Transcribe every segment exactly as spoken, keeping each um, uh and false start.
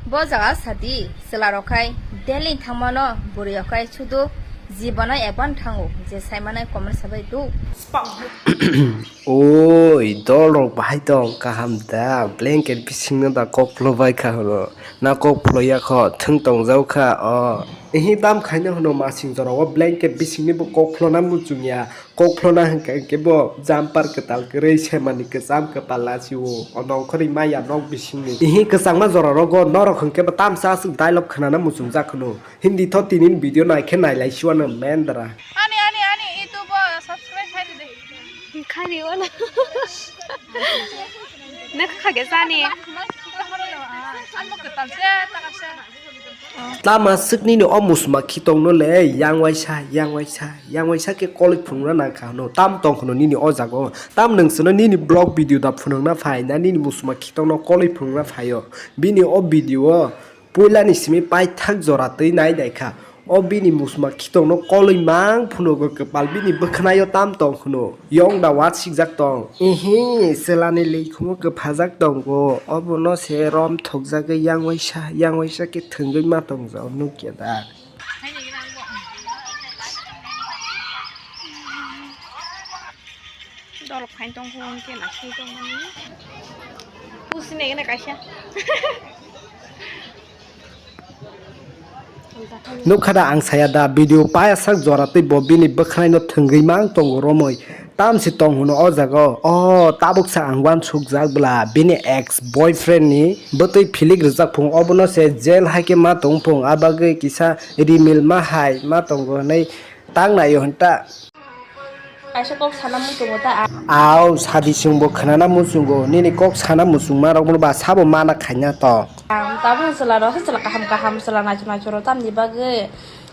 Bo jaga sadi, chwla rok khai Delhi thangmano bwrwi rok khai sudu jibano eban thango je saimanai comment sabai tu. Oi, dol rok bahai tong kaham da, blanket bisingno da kok phlo bai kha hwno, na kok phlo ya kho, thwng tong jau kha o. Ehi tam khaina hwno masing jora o blanket bisingni bo kok phlo na muchung ya. Kok phlona hwnkha hwnkhe bo jumper kwtal kwrwi semani kwcham kwpal lachio, o nongkhorwi maya nok bisingni. Ihi kwchangma jorarokgo norok hwnkhe bo tamsa aswk dialogue khwnana muchungjak hwno. Hindi tho tinin video naikhe nailai siwano mendra. Ani, ani, ani, YouTube o subscribe khai di de. Khai di wala. Nak khage sani. Tama swk nini o musma khitongno le, yang waisa, yang waisa, yang waisa khe koloi phunukna nang kha hwno. Tam tong hwno nini o jaga o? Tam nwng chwngno nini vlog video da phunukna phai na nini musma khitongno koloi phunukna phai o? Bini o video o puilani simi paithak jora twi nai nai kha. O bini musma khitongno koloi mang phunugo kwpal bini bwkhwnaio tam tong hwno. Yong da wasikjak tong. Ihi, chwlani likhumo kwphajak tongo. Obono se rom thokjagwi yang waisa, yang waisa khe thwngwi ma tongjak nukya da. Dolok phain tong phone khe na sui tong mani. Pusi ne gene kaisa. Nukha da ang saya da video paya sak jora tei bo bini bwkhwnaino thwngwi mang tongo romwi. Tamsi tong hwno o jaga o. O tabuk sa ang uansukjak bwla bini ex boyfriend ni bwtwi philik rwjak phung obono se jail hai khe ma tong phung a bagwi kisa rimil ma hai ma tongo hwnwi tang naio hwn ta. Kaisa kok sana muchungo ta ang. Aw, sadi chwngbo khwnana muchungo, nini kok sana muchungma rokno ba sabo mana khaina to. Ang tabuk chwla rok se chwla kaham kaham chwla naisuk naisuk rok tamni bagwi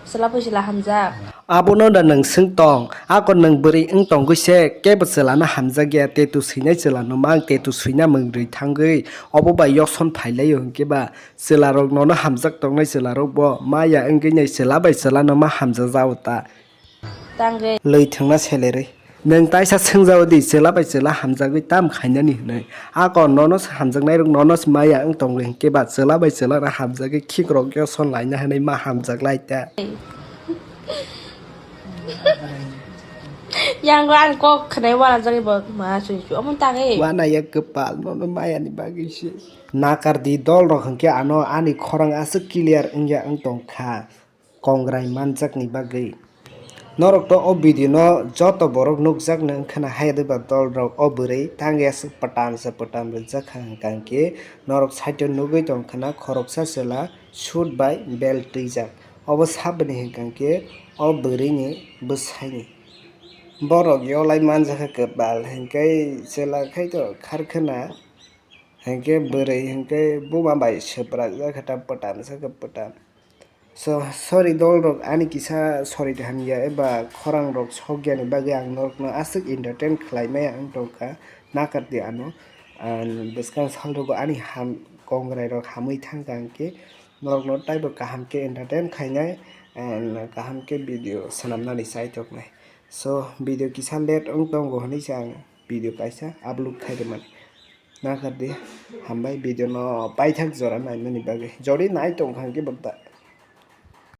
chwla bwsila hamjak. Abono da nwng swng tong, ako nwng bwrwi wng tongwi se kebo chwlano hamjakya, tattoo swinai chwlano mang tattoo swina mwngwi thangwi obo bai yokson phailaio hwnkhe ba chwlarok nono hamjak tongnai chwlarokbo maya wngwi nai chwla bai chwlano ma hamjajao ta. Tangwi. Lwi thwngna selerwi. Nwng taisa swngjao di, chwla bai chwla hamjagwi tam khainani hwnwi. Ako nono se hamjaknairok nono se maya wng tongwi hwnkhe ba chwla bai chwla no hamjagwi khikrok yo son laina hwnwi ma hamjak lai ta. Yang rang kok khwnai wana jagwi bo ma sui su omo tangwi. Wana ya kwpal nono maya ni bagwi se. Nakar di dol rok hwnkhe ano ani khorang aswk clear wngya wng tong kha. Kongrai manjakni bagwi. Norok to o video no joto borok nukjaknai wngkhana, hayadeba dol rok o bwrwi tangya se pwtam se pwtam rijak kha hwnkha hwnkhe norok side o nugwi tongkhana khoroksa chwla suit bai belt twijak, obo saboni hwnkha hwnkhe o bwrwini bwsaini. Borok yolai manjakha kwpal hwnkhe chwla khai to kharkhana hwnkhe bwrwi hwnkhe buma bai swprakjak kha ta pwtam se khe pwtam. So, sorry dol rok, ani kisa sorry de hamya eba khorang rok sokya ni bagwi ang norok no aswk entertain khlai maya wng tong kha, nakar di ano, ah, bwskang sal rogo ani ham kongrai rok hamwi thang kha hwnkhe norok no taibo kaham khe entertain khainai, and kaham khe video swnam nani chai tok nai. So, video kisa late wng tongo hwnwi se ang video kaisa upload khai rwmani. Nakar di, hambai video no paithak jora naimani bagwi. Jodi nai tong kha hwnkhe bo ta-,